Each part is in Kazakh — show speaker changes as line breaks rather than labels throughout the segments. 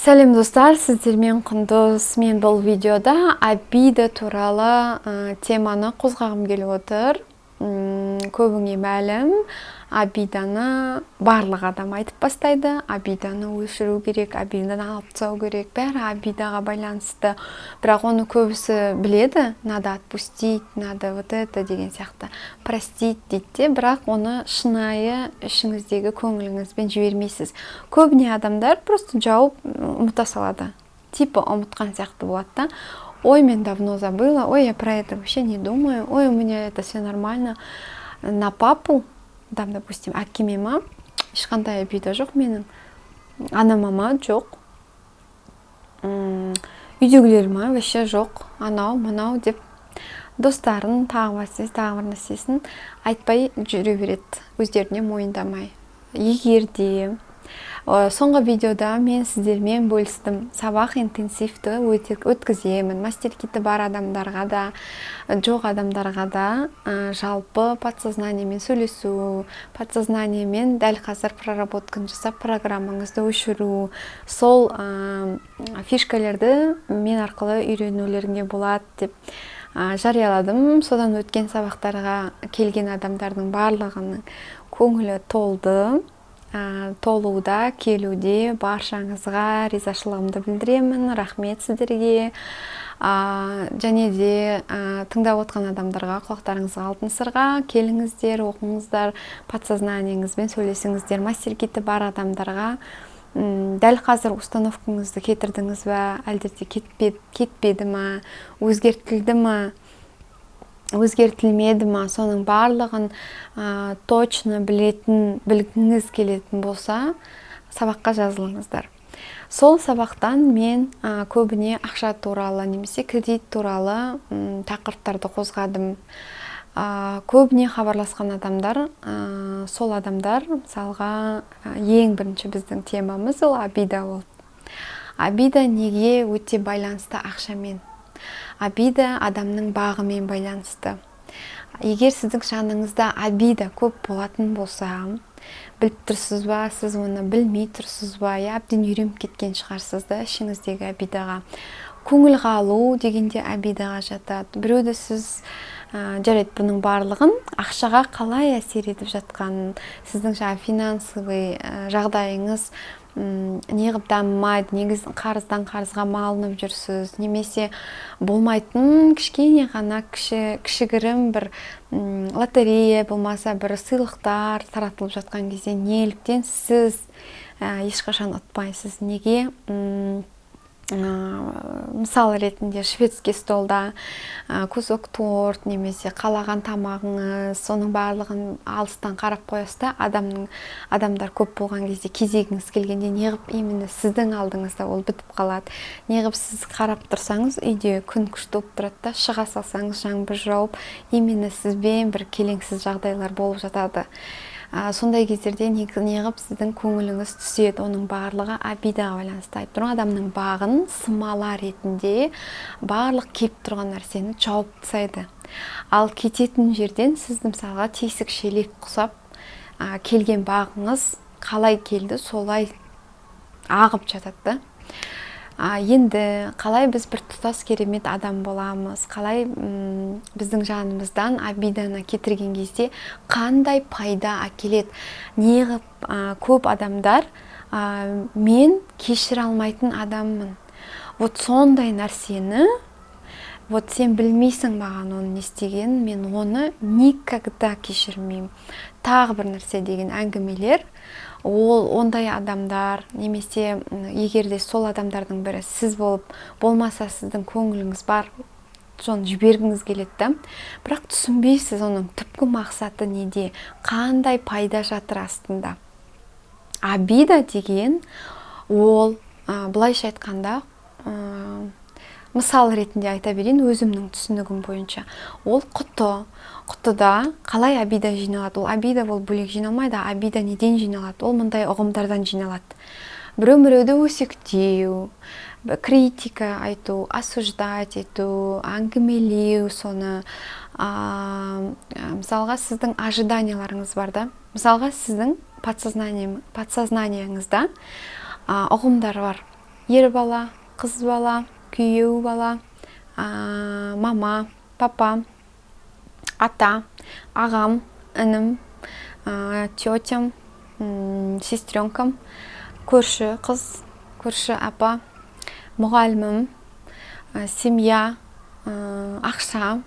Сәлем, достар! Сіздермен Құндыз. Мен бұл видеода обида туралы теманы қозғағым келіп отыр. Көбіңе мәлім, обиданы барлық адам айтып бастайды: обиданы өшіру керек, обиданы алып тастау керек, бәрі обидаға байланысты. Бірақ оны көбісі біледі: надо отпустить, надо вот это деген сияқты, простить дейді де, бірақ оны шынайы ішіңіздегі көңіліңізбен жібермейсіз. Көбіне адамдар просто жауып, ұмыта салады, типа ұмытқан сияқты болады да: «Ой, мен давно забыла, ой, я про это вообще не думаю, ой, у меня это все нормально». На папу там, допустим, әкеме ма, ешқандай обида жоқ менің, анама ма, жоқ, үйдегілер ма, вообще жоқ, анау мынау деп достарын, тағы бір, тағы бір нәрсесін айтпай жүре береді, өздеріне мойындамай. Егер де соңғы видеода мен сіздермен бөлістім, сабақ интенсивті өткіземін, мастер-киті бар адамдарға да, жоқ адамдарға да, жалпы подсознаниемен сөйлесу, подсознаниемен дәл қазір проработканы жасап, программаңызды өшіру, сол фишкалерді мен арқылы үйренулеріңе болады деп жарияладым. Содан өткен сабақтарға келген адамдардың барлығының көңілі толды, толуда, келуде. Баршаңызға ризашылығымды білдіремін, рахмет сіздерге. Және де тыңдап отқан адамдарға құлақтарыңызға алтын сырға: келіңіздер, оқыңыздар, подсознаниеңізбен сөйлесіңіздер. Мастер-киті бар адамдарға: дәл қазір установкаңызды кетірдіңіз ба, әлде де кетпеді ма, өзгертілді ма, өзгертілмеді ма, соның барлығын точно білетін, білгіңіз келетін болса, сабаққа жазылыңыздар. Сол сабақтан мен көбіне ақша туралы немесе кредит туралы тақырыптарды қозғадым. Көбіне хабарласқан адамдар, сол адамдар, мысалға, ең бірінші біздің темамыз ол обида болды. Обида неге өте байланысты ақшамен? Обида адамның бағымен байланысты. Егер сіздің жаныңызда обида көп болатын болса, біліп тұрсыз ба, сіз оны білмей тұрсыз ба, иә, әбден үйреніп кеткен шығарсыз да ішіңіздегі обидаға. Көңіл қалу дегенде обидаға жатады. Біреуді сіз жарайды, бұның барлығын ақшаға қалай әсер етіп жатқанын, сіздің жаңағы финансовый жағдайыңыз неғып дамымайды, негіз қарыздан қарызға малынып жүрсіз немесе болмайтын кішкене ғана кішігірім бір лотерея болмаса бір сыйлықтар таратылып жатқан кезде неліктен сіз ешқашан ұтпайсыз, неге, мысал ретінде, шведский столда кусок торт немесе қалаған тамағыңыз, соның барлығын алыстан қарап қоясыз да, адамдар көп болған кезде, кезегіңіз келгенде неғып именно сіздің алдыңызда ол бітіп қалады? Неғып сіз қарап тұрсаңыз, үйде күн күшті болып тұрады да, шыға салсаңыз, жаңбыр жауып, именно сізбен бір келеңсіз жағдайлар болып жатады? Сондай кездерде неғып сіздің көңіліңіз түседі? Оның барлығы обидаға байланысты. Айтып тұрмын, адамның бағын смола ретінде барлық келіп тұрған нәрсені жауып тастайды. Ал кететін жерден сіз, мысалға, тесік шелек құсап, келген бағыңыз қалай келді, солай ағып жатады да. Енді қалай біз бір тұтас керемет адам боламыз? Қалай біздің жанымыздан обиданы кетірген кезде қандай пайда әкеледі? Неғып көп адамдар «мен кешіре алмайтын адаммын», вот сондай нәрсені, вот сен білмейсің маған оның не істегенін, мен оны никогда кешірмеймін, тағы бір нәрсе деген әңгімелер. Ол ондай адамдар немесе егер де сол адамдардың бірі сіз болып, болмаса сіздің көңіліңіз бар, соны жібергіңіз келеді да, бірақ түсінбейсіз оның түпкі мақсаты неде, қандай пайда жатыр астында. Обида деген ол былайша айтқанда, мысал ретінде айта берейін, өзімнің түсінігім бойынша, ол құты. Құтыда қалай обида жиналады? Ол обида, ол бөлек жиналмайды. Обида неден жиналады? Ол мындай ұғымдардан жиналады: біреу біреуді өсектеу, критика айту, осуждать ету, әңгімелеу. Соны мысалға, сіздің ожиданияларыңыз бар да, мысалға, сіздің подсознаниеңызда ұғымдар бар. Ер бала, қыз бала, күйеу бала, мама, папа, ата, ағам, інім, тетям, сестренкам, көрші қыз, көрші апа, мұғалімім, семья, ақша,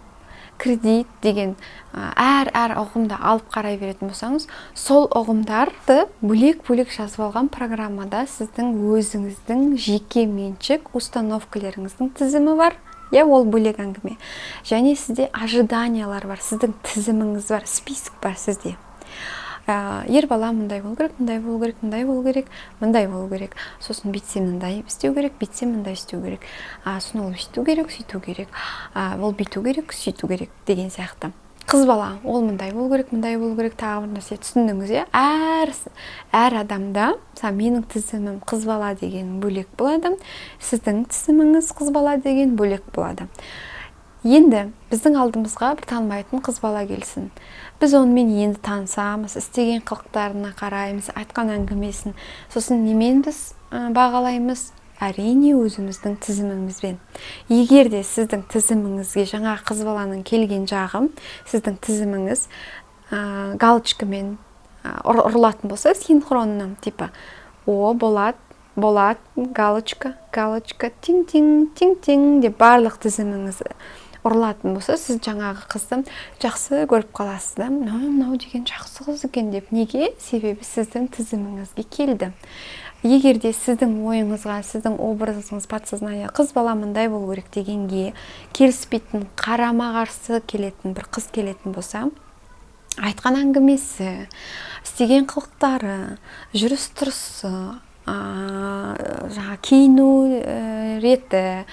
кредит деген әр ұғымды алып қарай беретін болсаңыз, сол ұғымдарды бөлек бөлек жазып алған программада сіздің өзіңіздің жеке меншік установкалеріңіздің тізімі бар, иә, ол бөлек әңгіме. Және сізде ожиданиялар бар, сіздің тізіміңіз бар, список бар сізде. Ер бала мындай болу керек, мындай болу керек, мындай болу керек, мындай болу керек, сосын бүйтсе, мындай істеу керек, бүйтсе, мындай істеу керек, сосын ол өйту керек, сөйту керек, ол бүйту керек, сөйту керек деген сияқты. Қыз бала ол мындай болу керек, мындай болу керек, тағы бір нәрсе. Түсіндіңіз, иә? Әр адамда, мысалы, менің тізімім қыз бала деген бөлек болады, сіздің тізіміңіз қыз бала деген бөлек болады. Енді біздің алдымызға бір танымайтын қыз бала келсін. Біз онымен енді танысамыз, істеген қылықтарына қараймыз, айтқан әңгімесін. Сосын немен біз бағалаймыз? Әрине, өзіміздің тізімімізбен. Егер де сіздің тізіміңізге жаңа қыз баланың келген жағы, сіздің тізіміңіз галочкамен ұрылатын болса, синхронно, типа о, болады, болады, галочка, галочка, тиң тиң тиң тиң деп барлық тізіміңіз ұрылатын болса, сіз жаңағы қызды жақсы көріп қаласыз да, мынау деген жақсы қыз екен деп. Неге? Себебі сіздің тізіміңізге келді. Егер де сіздің ойыңызға, сіздің образыңыз, подсознание қыз бала мындай болу керек дегенге келіспейтін, қарама қарсы келетін бір қыз келетін болса, айтқан әңгімесі, істеген қылықтары, жүріс тұрысы, жаңа киіну реті,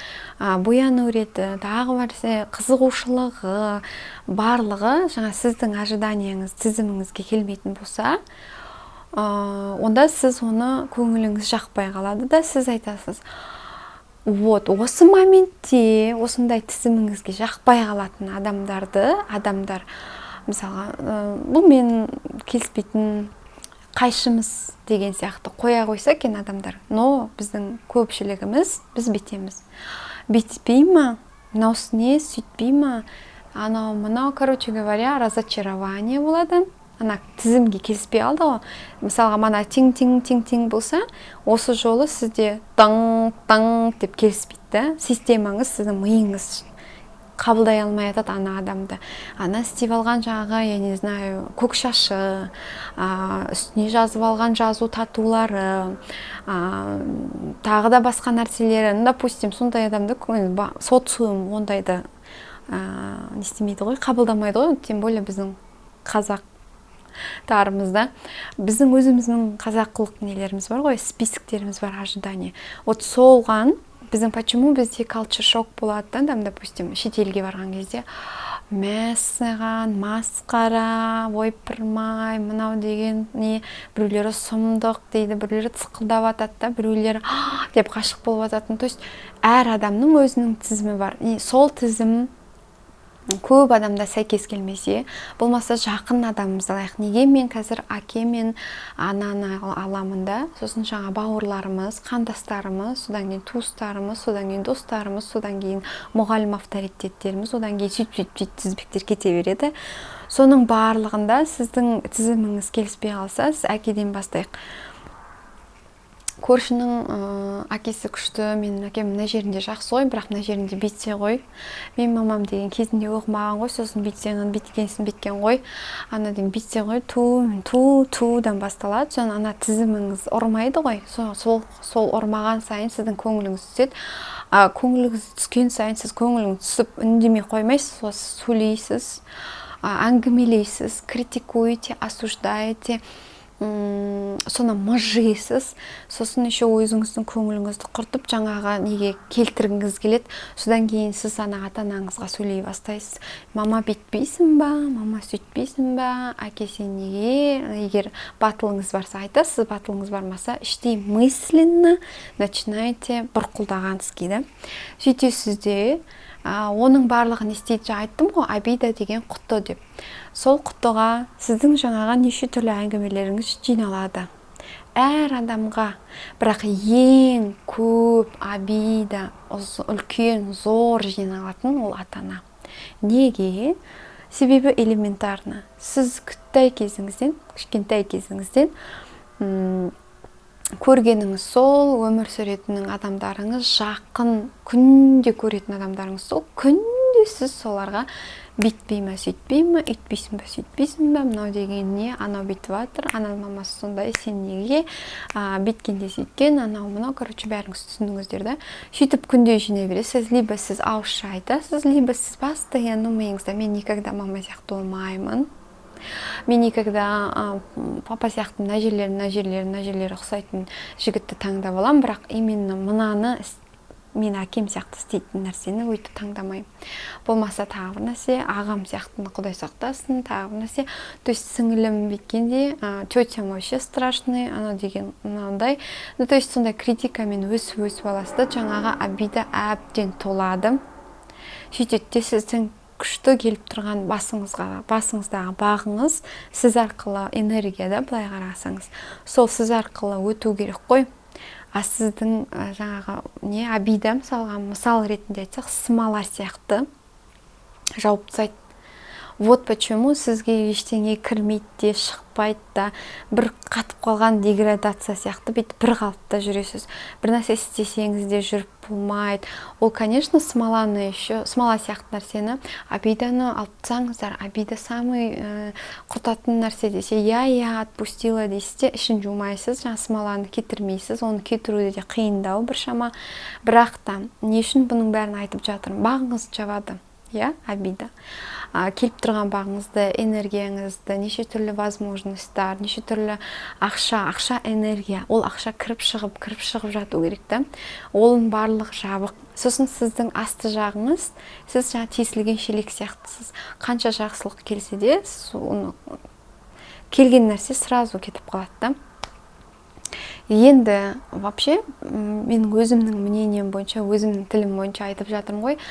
бояну реті, тағы нәрсе, қызығушылығы, барлығы жаңа сіздің ожиданияңыз, тізіміңізге келмейтін болса, онда сіз оны көңіліңіз жақпай қалады да, сіз айтасыз. Вот осы моментте осындай тізіміңізге жақпай қалатын адамдарды, адамдар, мысалға, бұл мен келіспейтін, қайшымыз деген сияқты қоя қойса екен адамдар. Но біздің көпшілігіміз, біз бүйтеміз: бүйтпей ма мынаусы, не сөйтпей ма анау мынау. Короче говоря, разочарование болады. Ана тізімге келіспей қалды ғой. Мысалға, мана тең тең тең тең болса, осы жолы сізде таң таң деп келіспейді да. Системаңыз, сіздің миыңыз қабылдай алмай жатады ана адамды. Ана істеп алған жаңағы, я не знаю, көк шашы, үстіне жазып алған жазу, татулары, тағы да басқа нәрселері. Ну, допустим, сондай адамды социум ондайды не істемейді ғой, қабылдамайды ғой. Тем более біздің қазақтарымызда, біздің өзіміздің қазақылық нелеріміз бар ғой, списоктеріміз бар, ожидание. Вот солған біздің, почему бізде culture shock болады да, там, допустим, шетелге барған кезде: мәссаған, масқара, ойпырмай, мынау деген не? Біреулері сұмдық дейді, біреулері сықылдап жатады да, біреулері деп ғашық болып жататын. То есть әр адамның өзінің тізімі бар. И сол тізім көп адамда сәйкес келмесе, болмаса жақын адамымызды алайық. Неге мен қазір әке мен ананы аламын да, сосын жаңа бауырларымыз, қандастарымыз, содан кейін туыстарымыз, содан кейін достарымыз, содан кейін мұғалім авторитеттеріміз, одан кейін сөйтіп, сөйтіп, сөйтіп тізбектер кете береді. Соның барлығында сіздің тізіміңіз келіспей қалса, сіз әкеден бастайық. Көршінің әкесі күшті, менің әкем мына жерінде жақсы ғой, бірақ мына жерінде бүйтсе ғой, менің мамам деген кезінде оқымаған ғой, сосын бүйтсең, бүйткенсін, бүйткен ғой, ана деген бүйтсе ғой, ту ту тудан басталады. Соны ана тізіміңіз ұрмайды ғой. Сол ұрмаған сайын сіздің көңіліңіз түседі. А көңіліңіз түскен сайын сіз көңіліңіз түсіп үндемей қоймайсыз ғой, сіз сөйлейсіз, әңгімелейсіз, критикуете, осуждаете, соны мыжисыз. Сосын еще өзіңіздің көңіліңізді құртып, жаңағы неге келтіргіңіз келеді. Содан кейін сіз ана ата анаңызға сөйлей бастайсыз: мама, бүйтпейсің ба, мама, сөйтпейсің ба, әке, сен неге? Егер батылыңыз барса, айтасыз, батылыңыз бармаса, іштей мысленно начинаете бұрқылдағанский да, сөйтесіз де. Оның барлығы не істейді? Жаңа айттым ғой, обида деген құты деп. Сол құтыға сіздің жаңағы неше түрлі әңгімелеріңіз жиналады. Әр адамға, бірақ ең көп обида, үлкен, зор жиналатын ол ата ана. Неге? Себебі элементарно сіз кішкентай кезіңізден, кішкентай кезіңізден көргеніңіз сол, өмір сүретінің адамдарыңыз, жақын, күнде көретін адамдарыңыз сол. Күнде сіз соларға бүйтпей ма, сөйтпей ма, үйтпейсің ба, сөйтпейсің ба, мынау деген не, анау бүйтіп жатыр, ананың мамасы сондай, сен неге бүйткенде сөйткен, анау мынау, короче, бәріңіз түсіндіңіздер да. Сөйтіп күнде жинай бересіз. Либо сіз ауызша айтасыз, либо сіз постоянно миыңызда: «Мен никогда мама сияқты болмаймын, мен никогда папа сияқты мына жерлері, мына жерлері, мына жерлері ұқсайтын жігітті таңдап аламын, бірақ именно мынаны, мен әкем сияқты істейтін нәрсені өйтіп таңдамаймын». Болмаса тағы бір нәрсе, ағам сияқтыны, құдай сақтасын, тағы бір нәрсе, то есть сіңілім бүйткенде, тетям вообще страшный, анау деген мынандай. Ну, то есть сондай критикамен өсіп өсіп аласыз да, жаңағы обида әбден толады. Сөйтеді де, сіздің күшті келіп тұрған басыңыздағы бағыңыз, сіз арқылы энергия да, былай қарасаңыз, сол сіз арқылы өту керек қой. А сіздің жаңағы не, обида, мысалға, мысал ретінде айтсақ, смола сияқты жауып тастайды. Вот почему сізге ештеңе кірмейді де, шықпайды да, бір қатып қалған деградация сияқты бүйтіп бір қалыпта жүресіз. Бір нәрсе істесеңіз де, жүріп болмайды. Ол, конечно, смоланы, еще смола сияқты нәрсені, обиданы алып тастаңыздар. Обида самый құртатын нәрсе десе, «Иә, отпустила» дейсіз де, ішін жумайсыз, жаңағы смоланы кетірмейсіз. Оны кетіру де қиындау біршама. Бірақ та не үшін бұның бәрін айтып жатырмын? Бағыңызды жабады, иә, обида. Келіп тұрған бағыңызды, энергияңызды, неше түрлі возможностьтар, неше түрлі ақша. Ақша энергия, ол ақша кіріп шығып, кіріп шығып жату керек та, оның барлығы жабық. Сосын сіздің асты жағыңыз, сіз жаңа тесілген шелек сияқтысыз. Қанша жақсылық келсе де, сіз оны, келген нәрсе сразу кетіп қалады да. Енді вообще менің өзімнің мнением бойынша, өзімнің тілім бойынша айтып жатырмын ғой,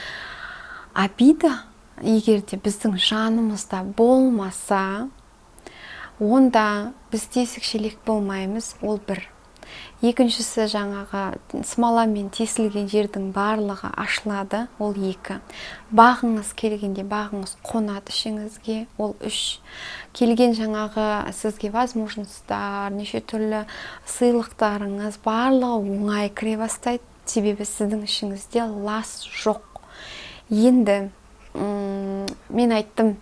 обида егер де біздің жанымызда болмаса, онда біз тесік шелек болмаймыз. Ол бір. Екіншісі, жаңағы смоламен тесілген жердің барлығы ашылады. Ол екі. Бағыңыз келгенде, бағыңыз қонады ішіңізге. Ол үш. Келген жаңағы сізге возможностьтар, неше түрлі сыйлықтарыңыз, барлығы оңай кіре бастайды, себебі сіздің ішіңізде лас жоқ. Енді мен айттым,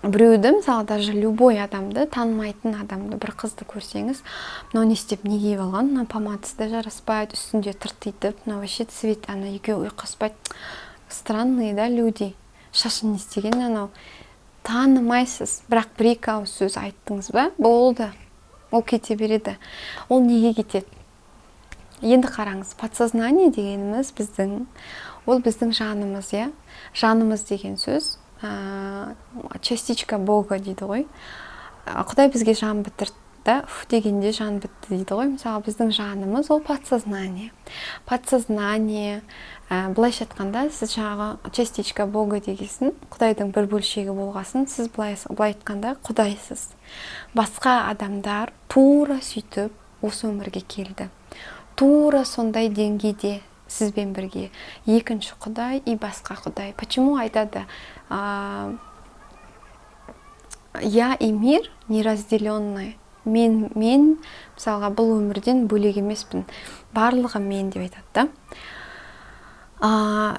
біреуді, мысалы, даже любой адамды, танымайтын адамды, бір қызды көрсеңіз: «Мынау не істеп, не киіп алған? Мына помадасы да жараспайды, үстінде тыртитып, мынау вообще цвет, ана екеуі ұйқаспайды, странные да люди, шашын не істеген анау?» Танымайсыз, бірақ бір екі ауыз сөз айттыңыз ба, болды, ол кете береді. Ол неге кетеді? Енді қараңыз, подсознание дегеніміз біздің, ол біздің жанымыз, иә. Жанымыз деген сөз частичка Бога дейді ғой. Құдай бізге жан бітірді да, «уф» дегенде жан бітті дейді ғой. Мысалы, біздің жанымыз ол подсознание. Подсознание, былайша айтқанда, сіз жаңағы частичка Бога дегесін, құдайдың бір бөлшегі болғасын, сіз былай айтқанда құдайсыз. Басқа адамдар тура сөйтіп осы өмірге келді, тура сондай деңгейде сізбен бірге, екінші құдай и басқа құдай. Почему айтады, я и мир неразделенный? Мен мысалға бұл өмірден бөлек емеспін, барлығы мен деп айтады да.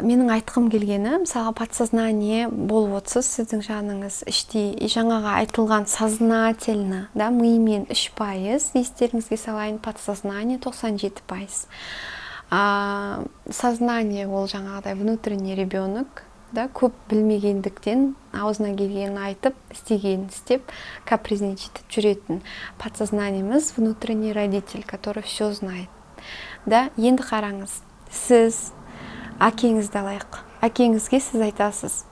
Менің айтқым келгені, мысалға, подсознание болып отырсыз, сіздің жаныңыз іштей жаңағы айтылған сознательно да, мимен 3%, естеріңізге салайын, подсознание 97%. Сознание ол жаңағыдай внутренний ребенок да, көп білмегендіктен аузына келгенін айтып, істегенін істеп, капризничать жүретін. Подсознаниеміз внутренний родитель, который все знает да. Енді қараңыз, сіз әкеңізді алайық. Әкеңізге сіз айтасыз: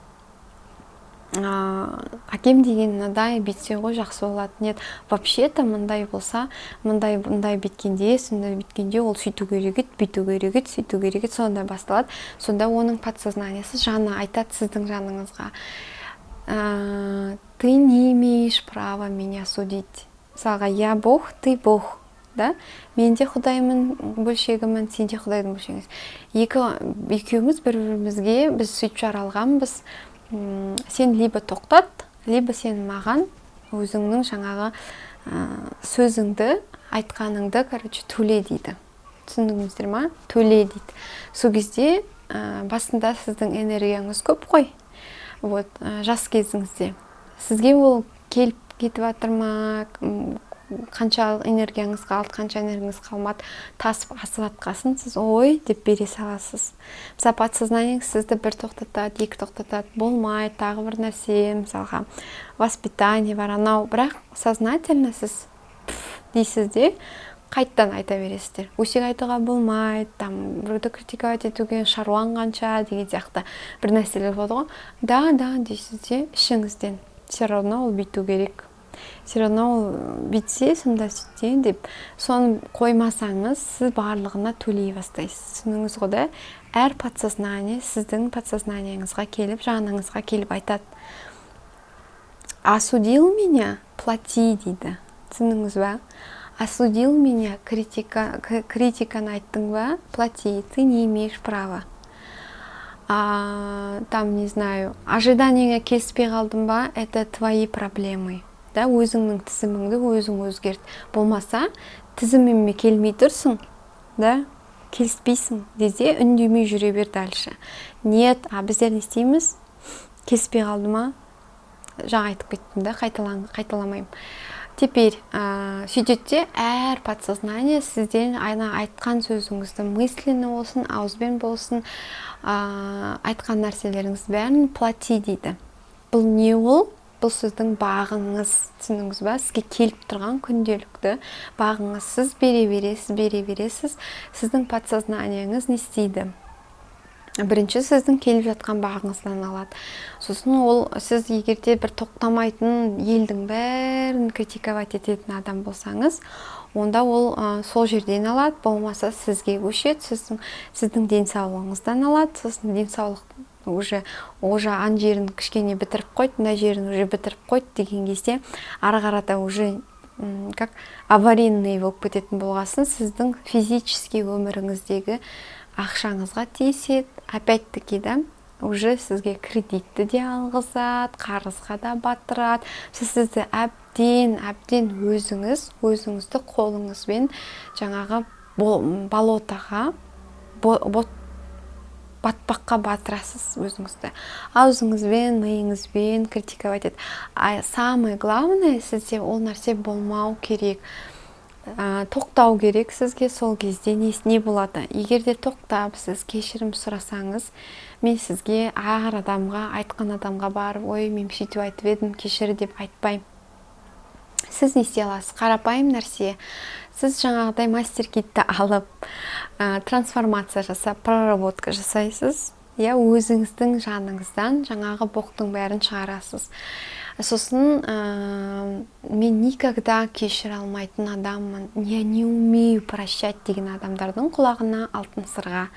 «Әкем деген мынадай, бүйтсе ғой, жақсы болатын еді, вообще то мындай болса, мындай, мындай бүйткенде, сондай бүйткенде, ол сөйту керек еді, бүйту керек еді, сөйту керек еді». Сонда басталады. Сонда оның подсознаниесі, жаны айтады сіздің жаныңызға: «Ты не имеешь права меня судить, Мысалға, я бог, ты бог да, мен де құдаймын, бөлшегімін, сен де құдайдың бөлшегісің. Екеуміз бір бірімізге, біз сөйтіп жаралғанбыз. Сен либо тоқтат, либо сен маған өзіңнің жаңағы сөзіңді, айтқаныңды, короче, төле дейді. Түсіндіңіздер ма? Төле дейді. Сол кезде басында сіздің энергияңыз көп қой, вот жас кезіңізде сізге ол келіп кетіп жатыр ма, қанша энергияңыз қалды, қанша энергияңыз қалмады, тасып асып жатқасын, сіз «ой» деп бере саласыз. Мысалы, подсознаниеңіз сізді бір тоқтатады, екі тоқтатады, болмайды, тағы бір нәрсе, мысалға, воспитание бар, анау. Бірақ сознательно сіз дейсіз де, қайтадан айта бересіздер. Өсек айтуға болмайды, там біреуді критиковать етуге, шаруаң қанша деген сияқты бір нәрселер болады ғой. Да, да дейсіз де, ішіңізден все равно ол бүйту керек, все равно ол бүйтсе, сонда сөйтсе деп. Соны қоймасаңыз, сіз барлығына төлей бастайсыз. Түсіндіңіз ғой да? Әр подсознание сіздің подсознаниеңізға келіп, жаныңызға келіп айтады: «Осудил меня, плати», — дейді. Түсіндіңіз ба? Осудил меня, критиканы айттың ба, плати, ты не имеешь права. Там, не знаю, ожиданиеңе келіспей қалдым ба, это твои проблемы да, өзіңнің тізіміңді өзің өзгерт, болмаса тізіміме келмей тұрсың да, келіспейсің десе, үндемей жүре бер дальше. Нет, а біздер не істейміз? Келіспей қалды ма, жаңа айтып кеттім да, қайталамаймын теперь. Сөйтеді де, әр подсознание сізден ана айтқан сөзіңізді, мысленно болсын, ауызбен болсын, айтқан нәрселеріңіз бәрін плати дейді. Бұл не ол? Бұл сіздің бағыңыз, түсіндіңіз ба? Сізге келіп тұрған күнделікті бағыңыз. Сіз бере бересіз, бере бересіз. Сіздің подсознаниеңіз не істейді? Бірінші сіздің келіп жатқан бағыңыздан алады. Сосын ол сіз егерде бір тоқтамайтын, елдің бәрін критиковать ететін адам болсаңыз, онда ол сол жерден алады, болмаса сізге көшеді, сіздің денсаулығыңыздан алады. Сосын денсаулық уже ана жерін кішкене бітіріп қойды, мына жерін уже бітіріп қойды деген кезде, ары қарата уже как аварийный болып кететін болғасын, сіздің физический өміріңіздегі ақшаңызға тиіседі. Опять таки да, уже сізге кредитті де алғызады, қарызға да батырады. Сіз сізді әбден, әбден өзіңіз өзіңізді қолыңызбен жаңағы болотоға, батпаққа батырасыз өзіңізді, аузыңызбен, миыңызбен критиковать ет. А самое главное, сізде ол нәрсе болмау керек, тоқтау керек сізге. Сол кезде не болады? Егер де тоқтап, сіз кешірім сұрасаңыз, мен сізге әр адамға, айтқан адамға барып: «Ой, мен сөйтіп айтып едім, кешір», — деп айтпаймын. Сіз не істей аласыз? Қарапайым нәрсе: сіз жаңағыдай мастер китті алып, трансформация жасап, проработка жасайсыз, иә, өзіңіздің жаныңыздан жаңағы боқтың бәрін шығарасыз. Сосын «мен никогда кешіре алмайтын адаммын, я не умею прощать» деген адамдардың құлағына алтын сырға.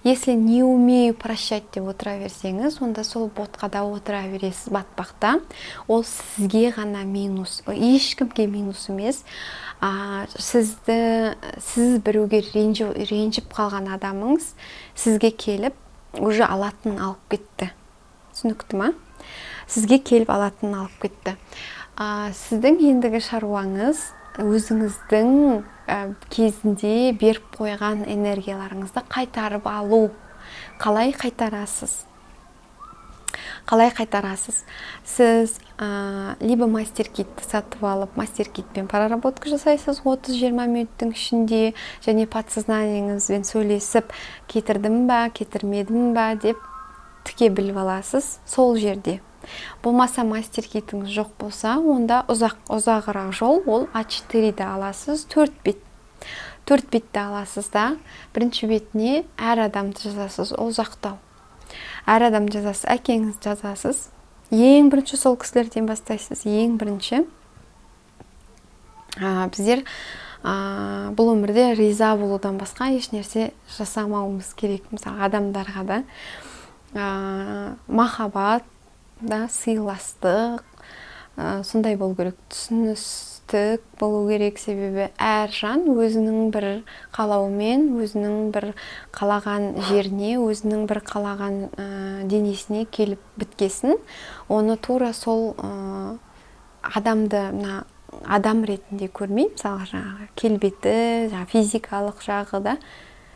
Если «не умею прощать» деп отыра берсеңіз, онда сол ботқада отыра бересіз, батпақта. Ол сізге ғана минус, ешкімге минус емес. Сізді, сіз біреуге ренжіп қалған адамыңыз сізге келіп уже алатынын алып кетті. Түсінікті ма? Сізге келіп алатынын алып кетті. Сіздің ендігі шаруаңыз өзіңіздің кезінде беріп қойған энергияларыңызды қайтарып алу. Қалай қайтарасыз? Қалай қайтарасыз? Сіз либо мастер китті сатып алып, мастер китпен проработка жасайсыз 30-20 минуттың ішінде және подсознаниеңізбен сөйлесіп, кетірдім ба, кетірмедім ба деп тіке біліп аласыз сол жерде. Болмаса мастер китіңіз жоқ болса, онда ұзағырақ жол ол А4-ді аласыз, төрт бет. Төрт бетті аласыз да, бірінші бетіне әр адамды жазасыз. Ол ұзақтау. Әр адамды жазасыз, әкеңізді жазасыз ең бірінші, сол кісілерден бастайсыз ең бірінші. Біздер бұл өмірде риза болудан басқа еш нәрсе жасамауымыз керек. Мысалы, адамдарға да махаббат да, сыйластық, сондай болу керек, түсініс. түсіністік болу керек. Себебі әр жан өзінің бір қалауымен, өзінің бір қалаған жеріне, өзінің бір қалаған денесіне келіп біткесін, оны тура сол адамды мына адам ретінде көрмей, мысалға, жаңағы келбеті, жаңағы физикалық жағы да,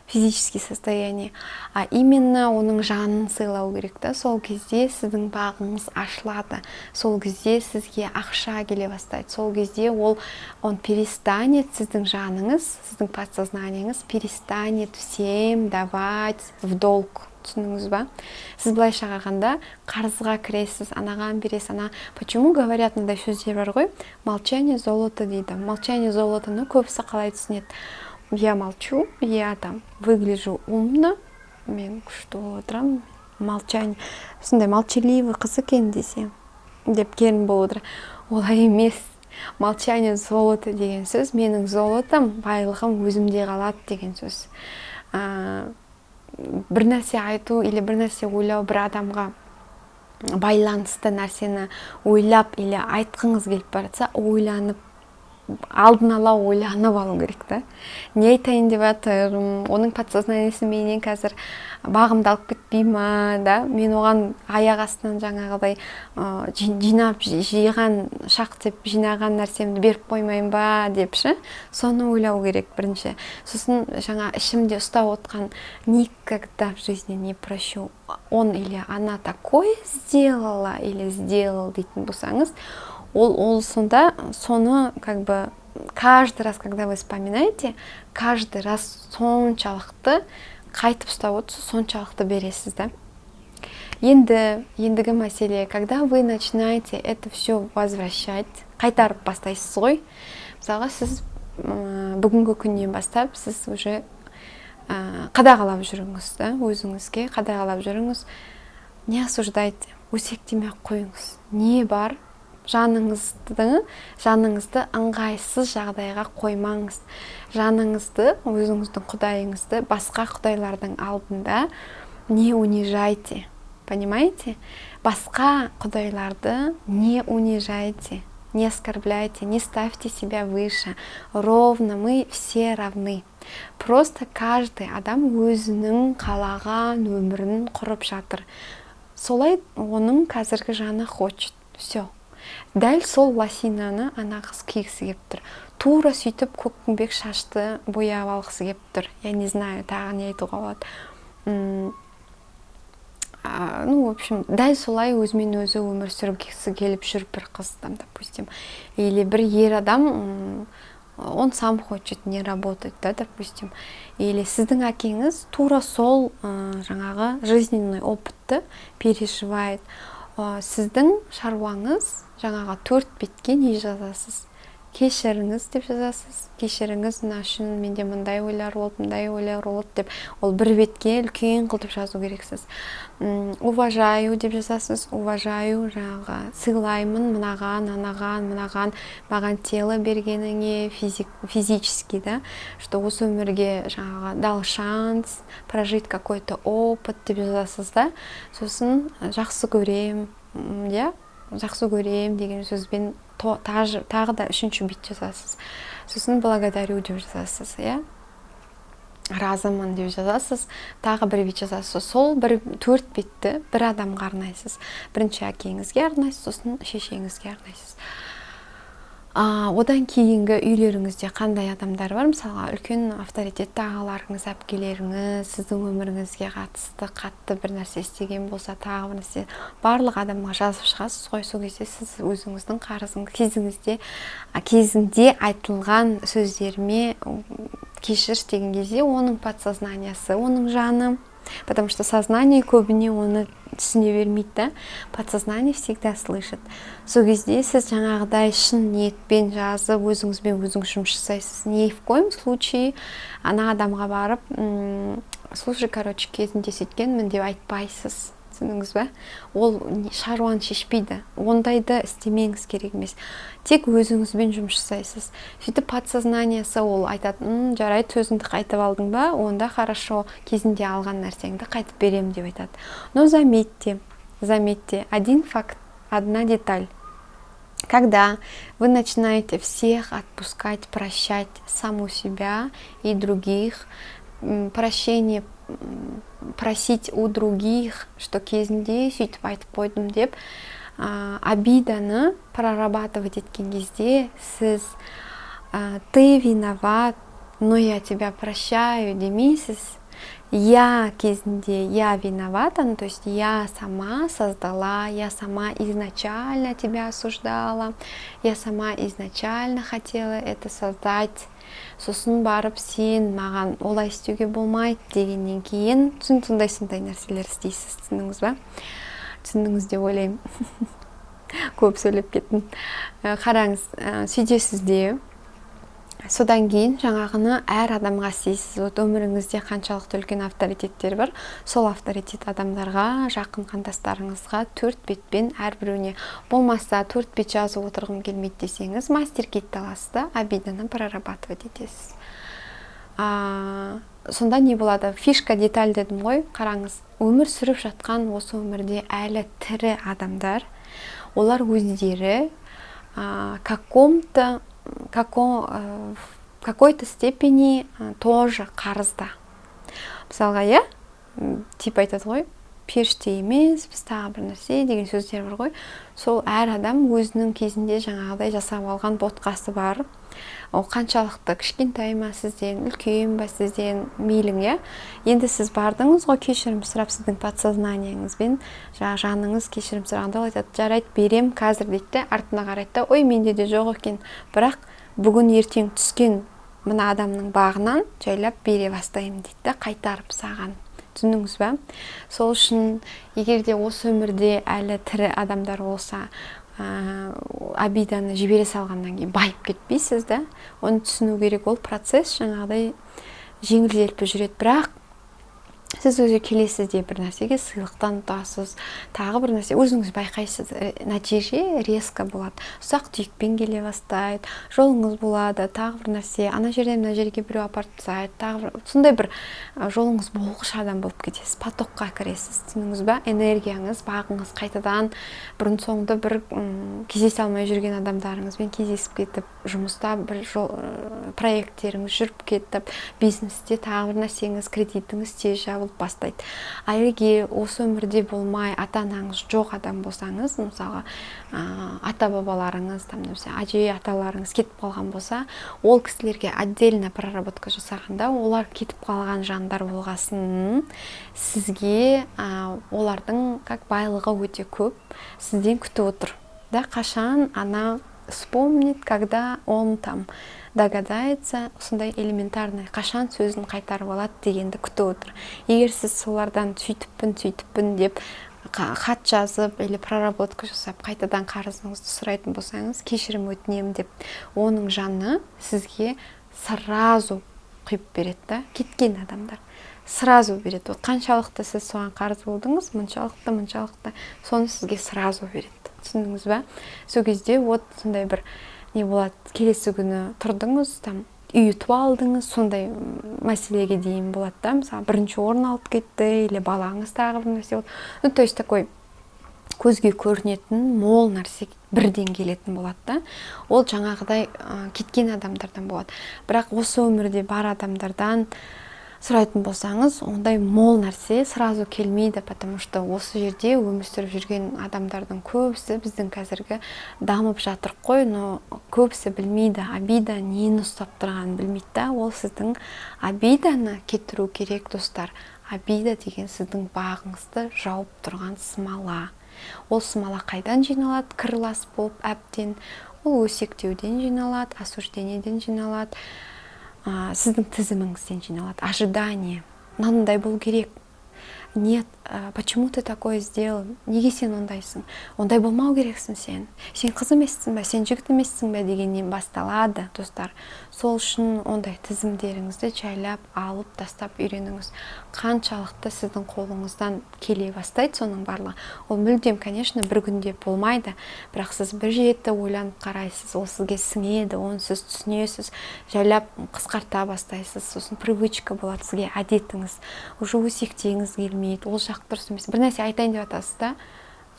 физический состояние, а именно оның жанын сыйлау керек та. Сол кезде сіздің бағыңыз ашылады, сол кезде сізге ақша келе бастайды, сол кезде ол, он перестанет, сіздің жаныңыз, сіздің подсознаниеңіз перестанет всем давать в долг, түсіндіңіз ба? Сіз былайша қарағанда қарызға кіресіз, анаған бересіз, ана. Почему говорят, мындай сөздер бар ғой, «молчание золото» дейді. Молчание золотоны көбісі қалай түсінеді? Я молчу, я там выгляжу умно, мен күшті болып отырамын, молчание, сондай молчаливый қыз екен десе деп, келін болып отыр. Олай емес. Молчание золото деген сөз — менің золотом, байлығым өзімде қалады деген сөз. Бір нәрсе айту или бір нәрсе ойлау, бір адамға байланысты нәрсені ойлап или айтқыңыз келіп бара жатса, ойланып, алдын ала ойланып алу керек та: не айтайын деп жатырмын, оның подсознаниесі менен қазір бағымды алып кетпей ма да, мен оған аяқ астынан жаңағыдай жинап, жиған, шақ деп жинаған нәрсемді беріп қоймайын ба деп ше. Соны ойлау керек бірінші. Сосын жаңа ішімде ұстап отқан «никогда в жизни не прощу, он или она такое сделала или сделал» дейтін болсаңыз, ол сонда соны как бы каждый раз, когда вы вспоминаете, каждый раз соншалықты қайтып ұстап отырсыз, соншалықты бересіз да. Енді ендігі мәселе, когда вы начинаете это все возвращать, қайтарып бастайсыз ғой. Мысалға, сіз бүгінгі күннен бастап сіз уже қадағалап жүріңіз да, өзіңізге қадағалап жүріңіз. Не осуждайте, өсектемей ақ қойыңыз. Не бар, жаныңызды ыңғайсыз жағдайға қоймаңыз. Жаныңызды, өзіңіздің құдайыңызды басқа құдайлардың алдында не унижайте, понимаете? Басқа құдайларды не унижайте, не оскорбляйте, не ставьте себя выше. Ровно мы все равны, просто каждый адам өзінің қалаған өмірін құрып жатыр. Солай оның қазіргі жаны хочет, все. Дәл сол лосинаны ана қыз кигісі келіп тұр, тура сөйтіп көкпеңбек шашты бояп алғысы келіп тұр. Я не знаю, тағы не айтуға болады. Ну, в общем, дәл солай өзімен өзі өмір сүргісі келіп жүр бір қыз там, допустим, или бір ер адам, он сам хочет не работать да, допустим, или сіздің әкеңіз тура сол жаңағы жизненный опытты переживает. Сіздің шаруаңыз жаңағы төрт бетке не жазасыз? «Кешіріңіз» деп жазасыз. «Кешіріңіз, мына үшін менде мындай ойлар болды, мындай ойлар болды» деп, ол бір бетке үлкен қылып жазу керексіз. «Уважаю» деп жазасыз. Уважаю, жаңағы сыйлаймын мынаған, анаған, мынаған, маған тело бергеніңе, физически да, что осы өмірге жаңағы дал шанс прожить какой то опыт деп жазасыз да. Сосын «жақсы көрем», иә, «жақсы көрем» деген сөзбен тағы да үшінші бет жазасыз. Сосын «благодарю» деп жазасыз, иә, «разымын» деп жазасыз, тағы бір бет жазасыз. Сол бір төрт бетті бір адамға арнайсыз. Бірінші әкеңізге арнайсыз, сосын шешеңізге арнайсыз. Одан кейінгі үйлеріңізде қандай адамдар бар, мысалға, үлкен авторитетті ағаларыңыз, әпкелеріңіз сіздің өміріңізге қатысты қатты бір нәрсе істеген болса, тағы бір нәрсе, барлық адамға жазып шығасыз ғой. Сол кезде сіз өзіңіздің қарызыңыз кезіңізде, кезінде айтылған сөздеріме кешірші деген кезде, оның подсознаниясы, оның жаны, потому что сознание көбіне оны түсіне бермейді да, подсознание всегда слышит. Сол кезде сіз жаңағыдай шын ниетпен жазып, өзіңізбен өзіңіз жұмыс жасайсыз. Ни в коем случае ана адамға барып: «Слушай, короче, кезінде сөйткенмін» деп айтпайсыз, түсіндіңіз ба? Ол шаруаны шешпейді, ондайды істемеңіз керек емес. Тек өзіңізбен жұмыс жасайсыз. Сөйтіп подсознаниясы ол айтады: «Жарайды, сөзіңді қайтып алдың ба? Онда хорошо, кезінде алған нәрсеңді қайтып беремін» деп айтады. Но заметьте, заметьте один факт, одна деталь. Когда вы начинаете всех отпускать, прощать саму себя и других, прощение просить у других, что кезінде сөйтіп айтып қойдым деп, обиданы прорабатывать еткен кезде сіз «ты виноват, но я тебя прощаю» демейсіз. Я кезінде я виновата, ну, то есть я сама создала, я сама изначально тебя осуждала, я сама изначально хотела это создать. Сосын барып сен маған олай істеуге болмайды дегеннен кейін сондай сондай нәрселер істейсіз. Түсіндіңіз ба? Түсіндіңіз деп ойлаймын, көп сөйлеп кеттім. Қараңыз, сөйтесіз де, содан кейін жаңағыны әр адамға істейсіз. Вот өміріңізде қаншалықты үлкен авторитеттер бар, сол авторитет адамдарға, жақын қандастарыңызға төрт бетпен әрбіреуіне. Болмаса төрт бет жазып отырғым келмейді десеңіз, мастер китті аласыз да, обиданы прорабатывать етесіз. Сонда не болады? Фишка, деталь дедім ғой. Қараңыз, өмір сүріп жатқан, осы өмірде әлі тірі адамдар, олар өздері каком-то в какой-то степени тоже қарызда. Мысалға, иә, типа айтады ғой, періште емеспіз, тағы бір нәрсе деген сөздер бар ғой. Сол әр адам өзінің кезінде жаңағыдай жасап алған ботқасы бар. Ол қаншалықты кішкентай ма сізден, үлкен ба сізден, мейлің, иә. Енді сіз бардыңыз ғой кешірім сұрап, сіздің подсознанияңызбен жаңағы жаныңыз кешірім сұрағанда, ол айтады: «Жарайды, берем қазір», — дейді де, артына қарайды да: «Ой, менде де жоқ екен, бірақ бүгін ертең түскен мына адамның бағынан жайлап бере бастаймын», — дейді да, қайтарып саған. Түсіндіңіз ба? Сол үшін егер де осы өмірде әлі тірі адамдар болса, обиданы жібере салғаннан кейін байып кетпейсіз да, оны түсіну керек. Ол процесс жаңағыдай жеңіл желпі жүреді, бірақ сіз өзі келесіз бір нәрсеге сыйлықтан ұтасыз, тағы бір нәрсе, өзіңіз байқайсыз, нәтиже резко болады. Ұсақ түйекпен келе бастайды, жолыңыз болады, тағы бір нәрсе, ана жерден мына жерге біреу апарып тастайды, тағы бір сондай бір жолыңыз болғыш адам болып кетесіз, потокқа кіресіз. Түсіндіңіз ба? Энергияңыз, бағыңыз қайтадан бұрын соңды бір кездесе алмай жүрген адамдарыңызбен кездесіп кетіп, жұмыста бір жол, проекттеріңіз жүріп кетіп, бизнесте тағы бір нәрсеңіз, кредитіңіз тез жабылып бастайды. Ал егер осы өмірде болмай, ата анаңыз жоқ адам болсаңыз, мысалға, ата бабаларыңыз там немесе әже аталарыңыз кетіп қалған болса, ол кісілерге отдельно проработка жасағанда, олар кетіп қалған жандар болғасын, сізге олардың как байлығы өте көп, сізден күтіп отыр да, қашан ана вспомнит, когда он там догадается, сондай элементарный, қашан сөзін қайтарып алады дегенді күтіп отыр. Егер сіз солардан сөйтіппін, сөйтіппін деп хат жазып или проработка жасап, қайтадан қарызыңызды сұрайтын болсаңыз, кешірім өтінемін деп, оның жаны сізге сразу құйып береді да. Кеткен адамдар сразу береді. Вот қаншалықты сіз соған қарыз болдыңыз, мұншалықты, мұншалықты, соны сізге сразу береді. Түсіндіңіз ба? Сол кезде вот сондай бір не болады: келесі күні тұрдыңыз, там үй ұтып алдыңыз, сондай мәселеге дейін болады да. Мысалы, бірінші орын алып кетті или балаңыз тағы бір нәрсе болды, ну, то есть такой көзге көрінетін мол нәрсе бірден келетін болады да. Ол жаңағыдай кеткен адамдардан болады. Бірақ осы өмірде бар адамдардан сұрайтын болсаңыз, ондай мол нәрсе сразу келмейді, потому что осы жерде өмір сүріп жүрген адамдардың көбісі, біздің қазіргі дамып жатырық қой, но көбісі білмейді, обида нені ұстап тұрғанын білмейді да. Ол сіздің обиданы кетіру керек, достар. Обида деген сіздің бағыңызды жауып тұрған смола. Ол смола қайдан жиналады? Кір лас болып әбден, ол өсектеуден жиналады, осуждениеден жиналады, сіздің тізіміңізден жиналады. Ожидание: мынандай болу керек, нет, почему ты такое сделал, неге сен ондайсың, ондай болмау керексің, сен қыз емессің бе, сен жігіт емессің бе дегеннен басталады, достар. Сол үшін ондай тізімдеріңізді жайлап алып тастап үйреніңіз. Қаншалықты сіздің қолыңыздан келе бастайды соның барлығы. Ол мүлдем, конечно, бір күнде болмайды, бірақ сіз бір жеті ойланып қарайсыз, ол сізге сіңеді, оны сіз түсінесіз, жайлап қысқарта бастайсыз. Сосын привычка болады сізге, әдетіңіз, уже өсектегіңіз келмейді, ол жақ дұрыс емес. Бір нәрсе айтайын деп жатасыз да,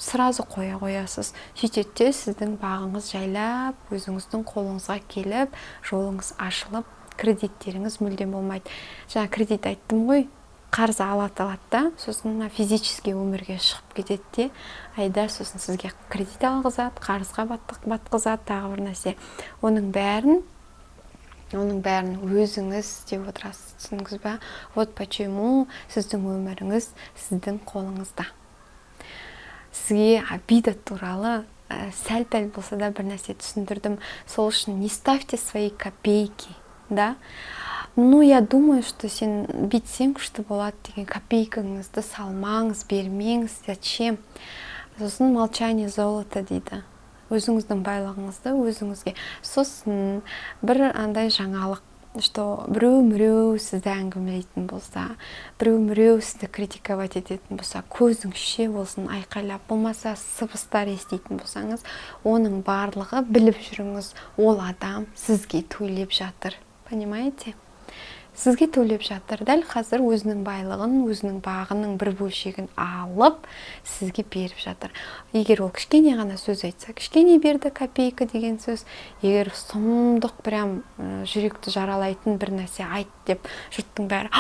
Сразу қоя қоясыз. Сөйтеді де, сіздің бағыңыз жайлап өзіңіздің қолыңызға келіп, жолыңыз ашылып, кредиттеріңіз мүлдем болмайды. Жаңа кредит айттым ғой, қарыз алады, алады да, сосын мына физический өмірге шығып кетеді де, айда, сосын сізге кредит алғызады, қарызға батқызады, тағы бір нәрсе. Оның бәрін өзіңіз істеп отырасыз, түсіндіңіз ба? Вот почему сіздің өміріңіз сіздің қолыңызда. Сізге обида туралы сәл пәл болса да бір нәрсе түсіндірдім. Сол үшін не ставьте свои копейки, да, ну, я думаю, что сен бүйтсең, күшті болады деген копейкаңызды салмаңыз, бермеңіз. Зачем? Сосын молчание золото дейді. Өзіңіздің байлығыңызды өзіңізге. Сосын бір андай жаңалық, что біреу міреу сізді әңгімелейтін болса, біреу міреу сізді критиковать ететін болса, көзіңізше болсын, айқайлап, болмаса сыбыстар еститін болсаңыз, оның барлығы, біліп жүріңіз, ол адам сізге төлеп жатыр, понимаете? Сізге төлеп жатыр. Дәл қазір өзінің байлығын, өзінің бағының бір бөлшегін алып, сізге беріп жатыр. Егер ол кішкене ғана сөз айтса, кішкене берді копейка деген сөз. Егер сұмдық, прям жүректі жаралайтын бір нәрсе айт деп, жұрттың бәрі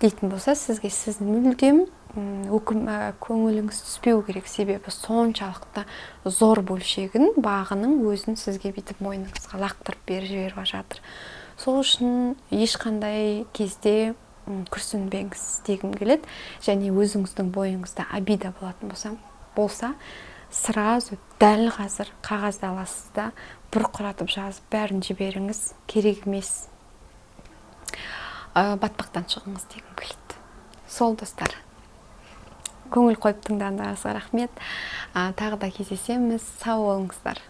дейтін болса сізге, сіз мүлдем көңіліңіз түспеу керек. Себебі соншалықты зор бөлшегін бағының өзін сізге бүйтіп мойныңызға лақтырып беріп жіберіп жатыр. Сол үшін ешқандай кезде күрсінбеңіз дегім келеді. Және өзіңіздің бойыңызда обида болатын болса, сразу дәл қазір қағазды аласыз да, бұрқыратып жазып, бәрін жіберіңіз, керек емес. Батпақтан шығыңыз дегім келеді. Сол, достар, көңіл қойып тыңдағандарыңызға рахмет. Тағы да кездесеміз. Сау болыңыздар.